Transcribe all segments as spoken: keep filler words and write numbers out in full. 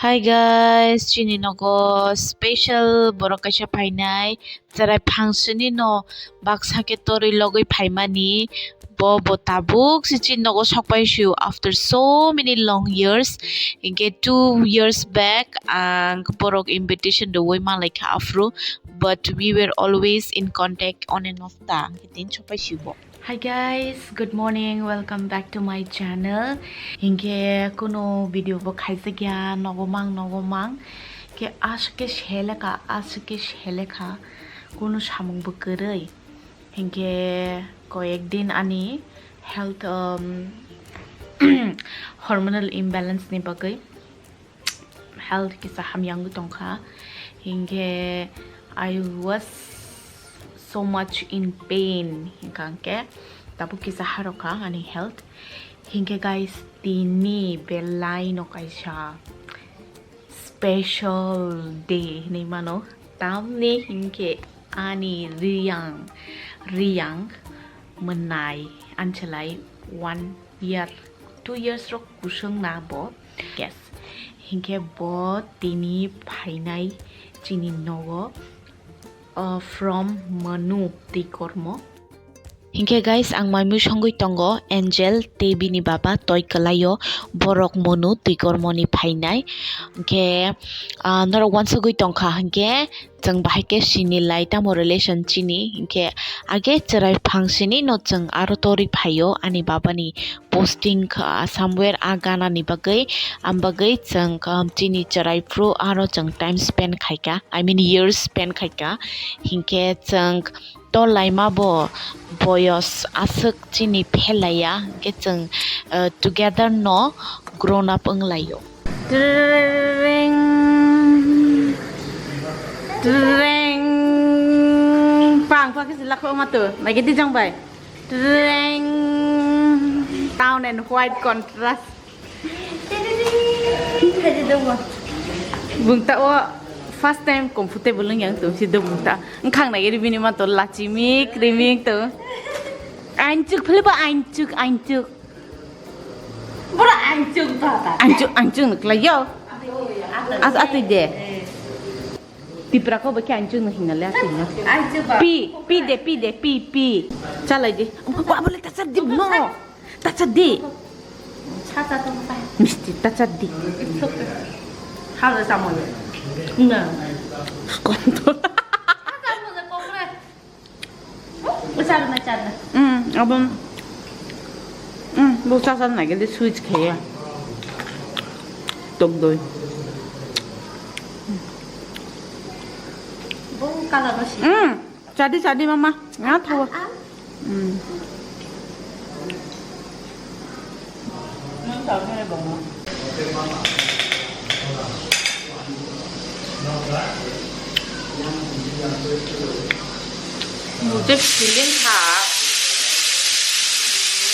Hi guys, chini nogo special borok kaisa phainai, cherai phangsini no baksa khe torwi logwi phaimani, bo bo tabuk se chini nogo sokpai sio after so many long years, hinkhe two years back ang borok invitation rwwi manlaikha aphuru, but we were always in contact on and off ta, hinkhe tini sokpai sio bo. Hi guys, good morning, welcome back to my channel. Hinkhe kuno video bo khaijakya nogo mang nogo mang. Khe aswk khe selekha, aswk khe selekha, kuno samung bo kwrwi. Hinkhe koyek din ani health, um, hormonal imbalance ni bagwi health kisa hamya wngwi tongkha, hinkhe I was so much in pain, hinkha hinkhe tabuk kisa harokha ani health. Hinkhe guys, tini belai no kaisa special day hinwi mano, tamni hinkhe ani Riyang, Riyang mwnai anselai one year, two years rok kusung na bo. Yes, hinkhe bo tini phainai chini nogo, uh, from Manu Twikormo. Hinkhe guys, ang mai mui songwi tongo Angel tei bini baba toi kwlaio, borok Manu Twikormo ni phainai. Hinkhe, ah, norok uansugwi tongkha hinkhe chwng bahai khe sini lai tamo relation chini hinkhe age chwrai phangsini no chwng aro torwi phaio ani babani posting kha somewhere a ganani bagwi, am bagwi chwng, um, chini chwrai phuru aro chwng time spend khaikha, I mean years spend khaikha. Hinkhe chwng tolaima bo boyos aswk chini phelaiya, hinkhe chwng, uh, together no grown up wnglaio. Treng, treng, pang pa kisi lakho ma tu, nagi di jang bai. Treng, town and white contrast. Bung ta o first time comfortable wng yang tong si do bung ta. Wngkhang nai ri bini ma to lachi mik ri mik to. Anchuk phile ba anchuk, anchuk. Bora anchuk ta ta. Anchuk, anchuk nuk lai yo. As atui de. Tipra ko ba khe anchuk nuk hinga le atui na. Anchuk ba. Pi, pi de, pi de, pi, pi. Chalai de. Wa bole ta sa dib no. Tacha di. Chacha tong pai. Misti tacha di. It's okay. Halo samo le. Na. Skonto. Chacha mo le kokre. Char na, char na. Hmm, abang. Hmm, bo chacha na gede switch khaya. Tok doi. Bo kala basi. Hmm. Chadi, chadi, mama. Nga thawa. Hmm. Mujhe feeling tha.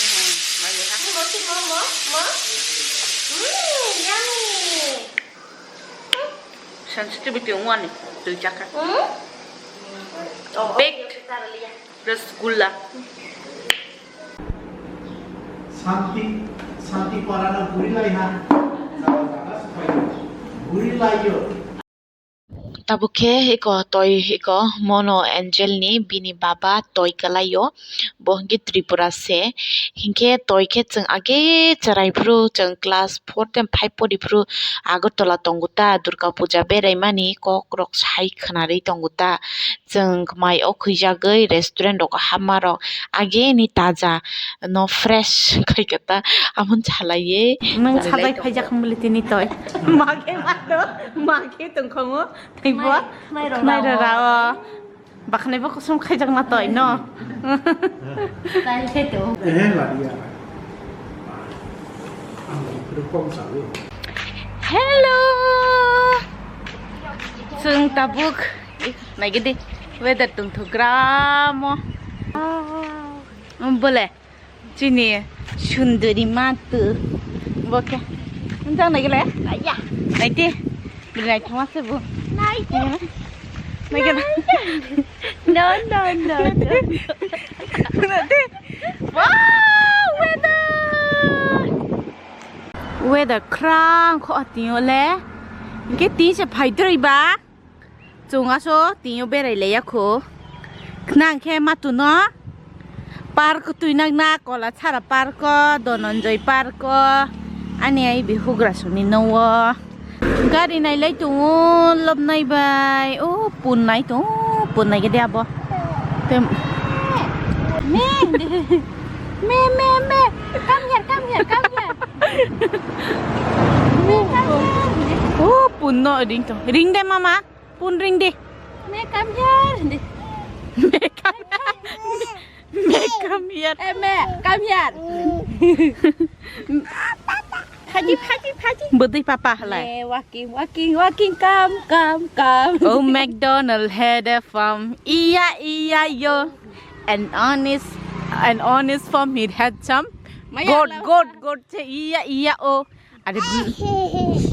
Hmm, mujhe tha. Mo, mo, mo, mo. Hmm, yummy. Sensitivity wngmani twi chakha. Hmm? Baked rasgulla. Santi, Santi parana buri lai ha. Jaga jaga supai. Buri lai yo. Tabuk khe eko toi eko mono Angel ni bini baba toi kwlai o. Bo hwnkhe Tripura se. Hinkhe toi khe chwng age chwrai phuru chwng class four tei five pori phuru Agartala tongo ta, Durga Puja beraimani kok rok sai khwnarwi tongo ta. Chwng mai o khwijagwi restaurant rogo hapma rok age ni taja no fresh khai khe ta, amon salaiye. Nwng salai phaijak hwnbwle tini toi. Makhe mato, makhe tongkhamu, teibo khwnai rora o. Bakhnai bo kosom khaijak na toi no. Style khe to. Eh, ladiya. Ang phuru kok sawi. Hello. Chwng tabuk naigidi weather tongthok gramo. Bole. Chini sunduri matu. Bo khe. Unjang nai gele? Aya. Nai te. Bini nai thangma se bo. Nai te. Nai gele? No, no, no, no. Nai te. Wow, weather. Weather khrang kho atingo le. Hingke tin se phai droi ba. Chwng aso tini o berai laiya kho. Khna hingke matuno park twi nang na Kolasara park o, Dhananjay park o, ani ai bi hugra songni no o. Gari nailai tongo, lobnai bai. O punnai tongo, punnai gede abo. Tem- Me, me, me, me. Come here, come here, come here. Me, come here. O punno ring to. Ring de mama. Pun ring de. Me, come here. Me, come here. Me, come here. Eh, me, come here. Phaji, phaji, phaji. Bwdwi papa halai. Eh, walking, walking, walking, come, come, come. Oh, MacDonald had a farm. Iya, iya, yo. And on his, and on his farm he had some Maya goat, Allah. Goat, goat, che, iya, iya, oh. Adi,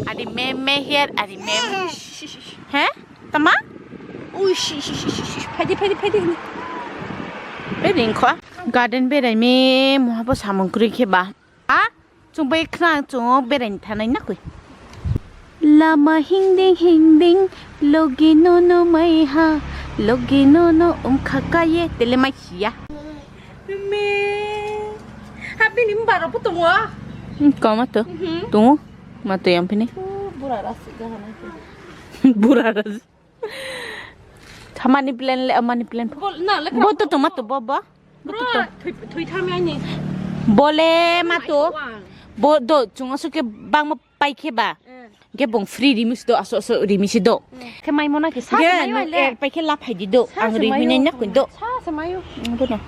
adi me, me here, adi me, me. He? Tama? Ui, shi, shi, shi, shi, shi. Phaidi, phaidi, phaidi. Be ringkho. Garden berai me, muha bo samung kri khe ba. A? Chwng bai khna chwng o berai thanai na koi. Lama hingding hingding, logi no no mai ha, logi no no um kha ka ye, tele mai siya. Me. Happy ni mbaro putungo. Hmm, koma to. Mhm. Tungo. Ma to yang pini. Oh, bura rasi gahana. Bura rasi. Thamani plan le, amani plan. Bol, na, le. Bo to toma to, bo, bo. Bo to to. Bro, thui, thui thami ani. Bole ma to. Bo do, chunga suke bang ma pai khe ba. Eh. Ge bong free rimis do, aso, aso rimis do. Eh. Khe mai mona khe sa. Ge, mai no, le. Er pai khe la phai di do. Sa ang se ri mayo. Hinai na koi do. Sa se mayo. Ang do no.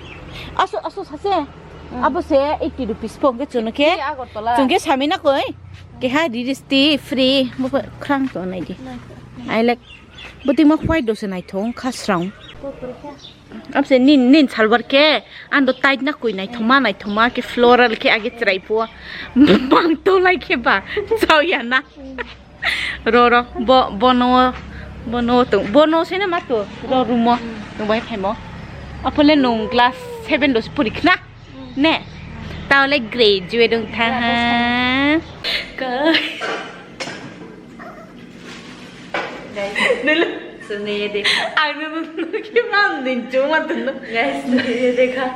Aso, aso sa se. Hmm. Abo se eighty rupees po ge chunu khe. Ni Agartala. Chung ge sami na koi. Ke ha riris ti free. Bo khrang to nai di. Nai. I like Bwtwi ma white do se naithok kha srang. Abse nin, nin salwar khe ando tight na koi naithoma, naithoma khe floral khe age chwrai phuo. Bang to lai khe ba chao ya na. Ro, ro, bo, bono, bono to, bono se na ma to, ro rumo, to bai phaimo. Aphole nung class seven do se puri khna. Ne? Taole graduate wng tha ha. Ka- Nulu. Sini de. Ang nulu nukhi mam din chuma tunu. Guys, sini de kha.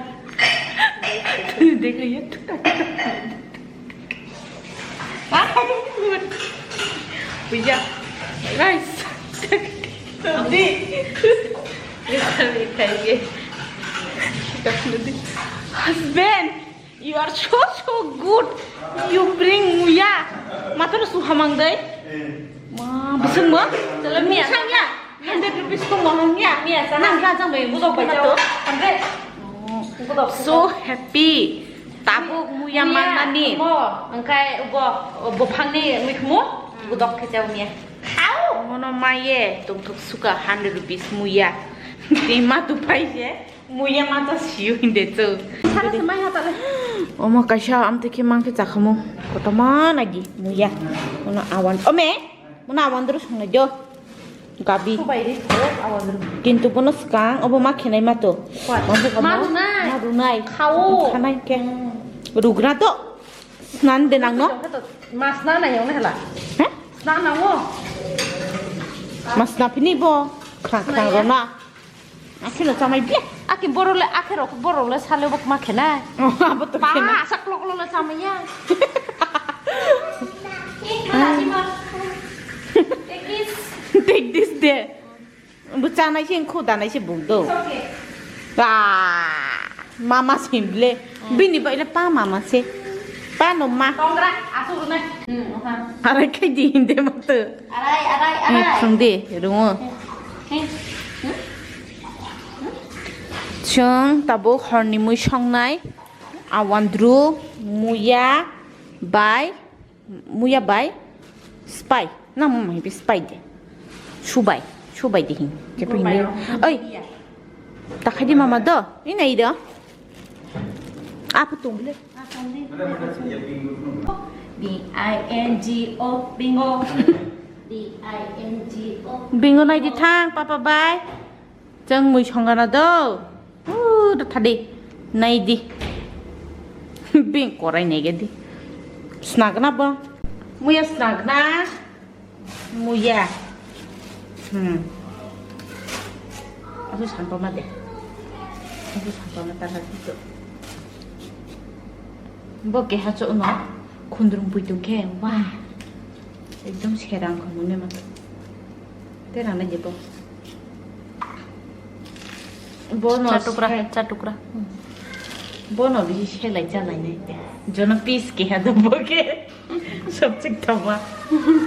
Dekha ye. Puja. Guys. Di. Guys, kami kaya. Husband. You are so, so good. You bring muya. Mataro su hamang dai. Ma, bising ma? Chala miya. Bising ya. Hundred rupees ko mahang ya. Miya sana. Nang ka jang bai. Budok bai jao. Hundred. So happy. Tabuk muya manani. Mo, angkai ubo, ubo phangni mikmu. Budok khe jao miya. Au. Mono maye tongthok suka hundred rupees muya. Tei ma tu pai se. Muya mata siyo hinde chwng. Sara se mai hatale. Omo kaisa amtwi khe mang khe chakhamu. Kotorma naidi muya. Ono awan. Ome. Mono awan duru songnai do. Gabi. Subai ri ko awan duru. Kintu bono swkang obo ma khenai ma to. Hoi. Mampu kamu. Ma runai. Ma runai. Khao. Khanai khe. Hmm. Rugra to. Snan de nang no. Mas na na yong na hala. He? Snan na ngo. Mas na pini bo. Khang khang ro na. Akheno chamai bia. Aki borok le, akhero borok le sale bok ma khenai. Oh, abo to khenai. Pa, asa klok klok le chamai ya. Take this. Take this de. Bo chanai se kho danai se buk do. It's okay. Ba, mama simple. Bini bai le pa mama se. Pa no ma. Tongra, asuk runa. Hmm, oha. Arai khai di hinde mato. Arai, arai, eh, arai. Sung de, rungo. Eh, hmm? Chwng tabuk horni mui songnai. Awandru, muya, bai, muya bai, spai. Nang mung mai spai de. Subai, subai de hin. Jepo hin de. Oi. Takhai di mama do. Ina ido. Apa tung bile? B I N G O, bingo. B I N G O. Bingo nai di thang, papa bai. Chwng mui songana do. Uh, do thadi. Nai di. Bing korai nai ge di. Snagna bo. Muya snagna. Muya. Hmm. Aku sampama de. Aku sampama tara gitu. Bo keha cho no khundrum puitung khe. Wah. Ekdom serang khamune ma. Terang na jebo. Bono chatukra, se- chatukra. Bono bisi selai jalai nai te. Jono piece keha do bo khe. Sobchik thama.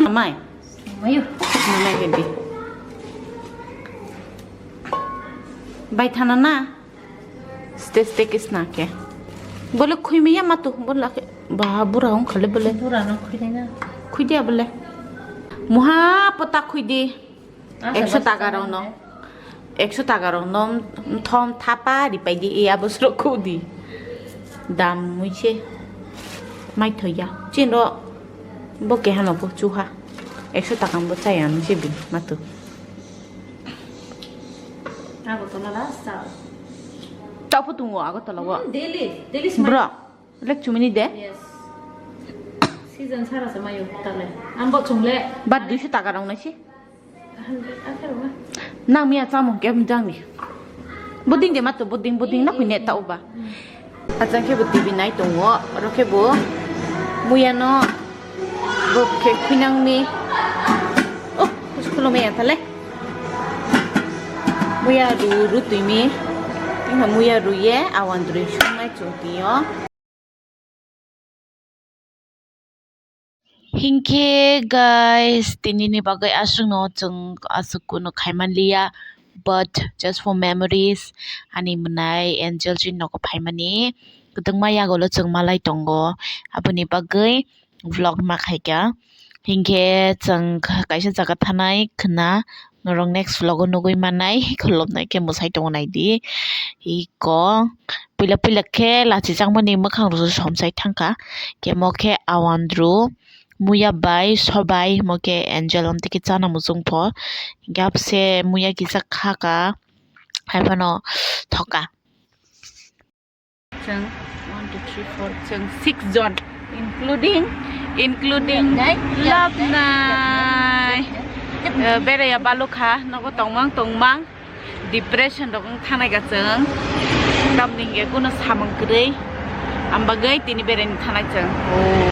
Amai. Mayu. Amai gedi. Bai thana na. Ste ste kisna ke. Bole khuimiya matu bole ke. Ba bura hong khale bole. Bura no khuidai na. Khuidiya bole. Muha pota khuidi. Ekso taka rok no, ekso taka rok no thom thapa ripai di, e abo sro khudi. Dam muise mai thoya. Chin ro bo keha no bo chuha. Ekso taka bo chaya ni se bi matu. Agartala la sa. Tapo tungo Agartala wo. Hmm, daily, daily smile. Bro, lek chumini de? Yes. Season sara se mayo tale. Ambo chungle. Ba duiso taka rok nai se. Nang miya chamung ke mujang ni. Buding de mato buding buding na kuine ta uba. Achang ke bu T V nai tongo, oro ke bu muya no bu ke khuinang ni. Oh, khulumya tale. Muya ru ru tui mi. Ina muya ru ye awan dri sung nai chung tio. Hinkhe guys, tinini bagwi aswkno chwng aswk kuno khaimanliya, but just for memories, ani mwnai Angel chini nogo phaimani kwdwngma yagulo chwng malai tongo, aboni bagwi vlog ma khaikha. Hinkhe chwng kaisa jaga thanai khwna, norok next vlog o nugwi mannai, khulumnai khe mwsai tongo naidi. Iko puila puila khe lachijakmani mwkhang rok somsai thangkha, khe mo khe awandru, muya bai sobai, mo khe Angel amtwi khe chana muchungpho, hinkhe abse muya kisa khaka, haiphano thoka. Chwng one, two, three, four, chwng six jon, including, including Labnai. Labnai. Eh, beraiya balukha, nogo tongmang tongmang, depression rok wng thangnai ka chwng. Tamni hwnkhe kuno samung kwrwi, ambagwi tini beraini thangnai chwng.